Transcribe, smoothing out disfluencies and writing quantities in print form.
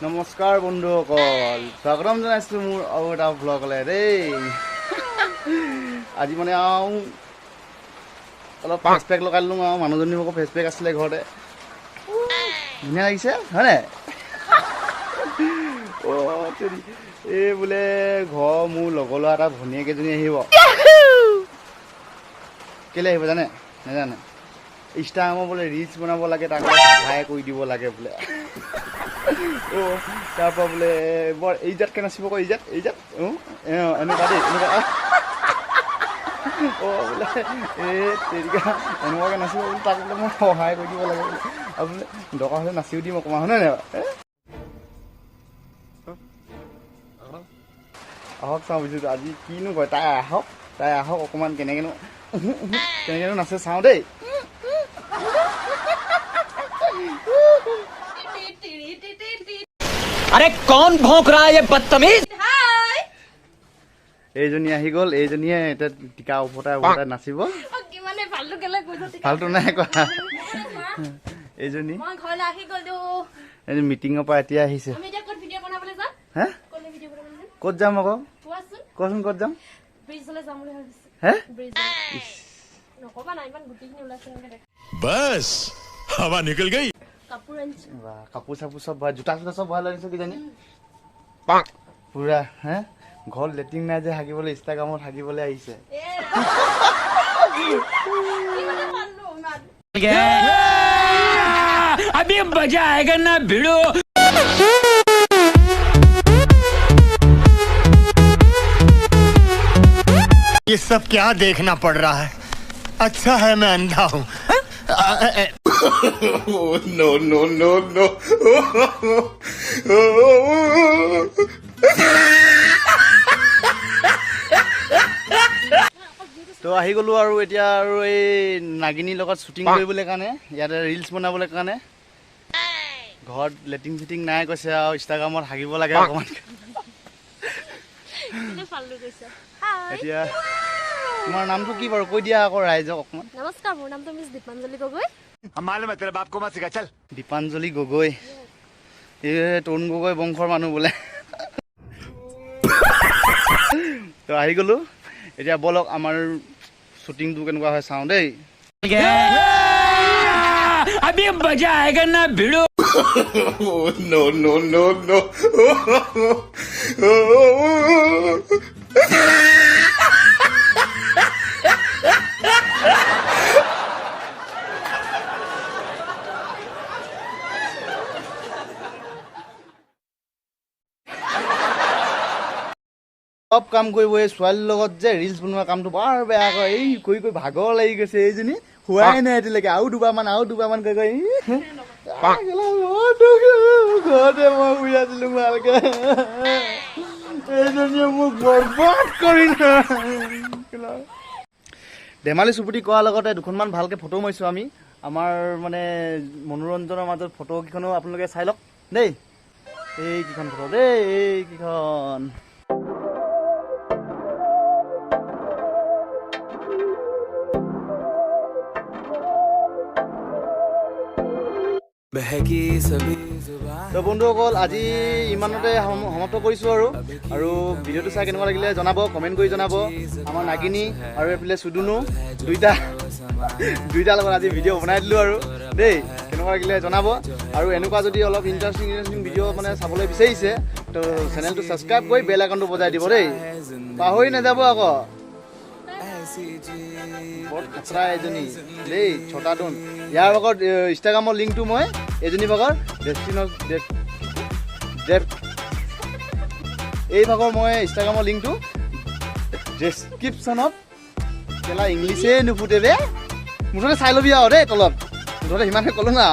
নমস্কাৰ বন্ধুসকল, স্বাগতম জনাইছোঁ মোৰ আৰু এটা ভ্লগলৈ দেই। আজি মানে আৰু অলপ ফেচ পেক লগাই ল'লোঁ আৰু মানুহজনী আকৌ ফেচ পেক আছিলে ঘৰতে, ধুনীয়া লাগিছে হয়নে? অ' এই বোলে ঘৰ মোৰ লগৰ ল'ৰা এটা ভনীয়েক এজনী আহিব। কেলৈ আহিব জানে? নাজানে। ইনষ্টাগ্ৰামৰ বোলে ৰিলচ বনাব লাগে, তাক সহায় কৰি দিব লাগে বোলে। অ' তাৰপৰা বোলে বৰ এইজাতকৈ নাচিব কয়, এইজাত এইজাত এনেকুৱা দেই, এনেকুৱা। অ' বোলে এই তেৰিকা এনেকুৱাকৈ নাচিব বোলে, তাক বোলে মই সহায় কৰি দিব লাগে বোলে। আৰু বোলে দৰকাৰ হ'লে নাচিও দিম অকণমান, হয়নে নাই? আহক চাওঁ বুজিছোঁ আজি কিনো কয় তাই। আহক, তাই আহক, অকণমান কেনেকৈনো কেনেকৈনো নাচে চাওঁ দেই। अरे कौन भौंक रहा है ये बदतमीज? এইজনী আহি গ'ল, এইজনীয়ে এতিয়া টিকা উভতাই উভতাই নাচিব। ফাল্টু নাই কোৱা এইজনী। মিটিঙৰ পৰা এতিয়া আহিছে। হে ক'ত যাম আকৌ কোৱাচোন, ক'ত যাম? হে बस हवा निकल गई। কাপোৰ চাপোৰ চব ভৰাই, জোতা চোতা চব ভৰাই লৈ আনিছো কিজানি পুৰা। হে ঘৰত লেট্ৰিন নাই যে হাগিবলৈ, ইনষ্টাগ্ৰামত হাগিবলৈ আহিছে। अभी मजा आएगा ना भिड़ो। ये सब क्या देखना पड़ रहा है? अच्छा है मैं अंधा हूँ। No no no no. তো আহি গ'লো আৰু এতিয়া আৰু এই নাগিনীৰ লগত শ্বুটিং কৰিবলৈ কাৰণে, ইয়াতে ৰিলচ বনাবলৈ কাৰণে। ঘৰত লেট্ৰিন চেটিং নাই কৈছে, আৰু ইনষ্টাগ্ৰামত হাগিব লাগে অকণমান। এতিয়া তোমাৰ নামটো কি বাৰু কৈ দিয়া আকৌ ৰাইজক অকণমান। নমস্কাৰ, মোৰ নামটো মিছ দীপাঞ্জলি গগৈ। দীপাঞ্জলি গগৈ, এই তৰুণ গগৈ বংশৰ মানুহ বোলে। তো আহি গ'লো, এতিয়া ব'লক আমাৰ শ্বুটিংটো কেনেকুৱা হয় চাওঁ দেই। अभी मजा आएगा ना भिड़ो। No no no no. চব কাম কৰিব এই ছোৱালীৰ লগত যে ৰিলচ বনোৱা কামটো বৰ বেয়া কৰে। এই কৰি কৰি ভাগৰ লাগি গৈছে, এইজনী হোৱাই নাই এতিয়ালৈকে। আৰু দুবাৰমান, আৰু দুবাৰমান কৰি কৰি ঘৰতে মই শুই আছিলো ভালকে, এইজনীয়ে মোক বৰবাদ কৰিলে। ধেমালি চুপুতি কৰাৰ লগতে দুখনমান ভালকে ফটো মাৰিছোঁ আমি। আমাৰ মানে মনোৰঞ্জনৰ মাজত ফটোকেইখনো আপোনালোকে চাই লওক দেই। এইকেইখন ফটো দেই, এইকেইখন। তো বন্ধুসকল, আজি ইমানতে সমাপ্ত কৰিছোঁ আৰু। আৰু ভিডিঅ'টো চাই কেনেকুৱা লাগিলে জনাব, কমেণ্ট কৰি জনাব। আমাৰ নাগিনী আৰু এইফালে চুদুনু দুইটাৰ লগত আজি ভিডিঅ' বনাই দিলোঁ আৰু দেই। কেনেকুৱা লাগিলে জনাব। আৰু এনেকুৱা যদি অলপ ইণ্টাৰেষ্টিং ইণ্টাৰেষ্টিং ভিডিঅ' মানে চাবলৈ বিচাৰিছে, তো চেনেলটো ছাবস্ক্ৰাইব কৰি বেল আইকনটো বজাই দিব দেই, পাহৰি নাযাব আকৌ। বৰ খাচৰা এজনী দেই, ছটা ডোন। ইয়াৰ ভাগত ইনষ্টাগ্ৰামৰ লিংকটো মই এজনী ভাগৰ এই ভাগৰ মই ইনষ্টাগ্ৰামৰ লিংকটো ডেছক্ৰিপশ্যনত। কেলা ইংলিছেই নুফুটে বে, মুঠতে চাই ল'বি আৰু দেই তলত। মুঠতে সিমানে ক'লোঁ না।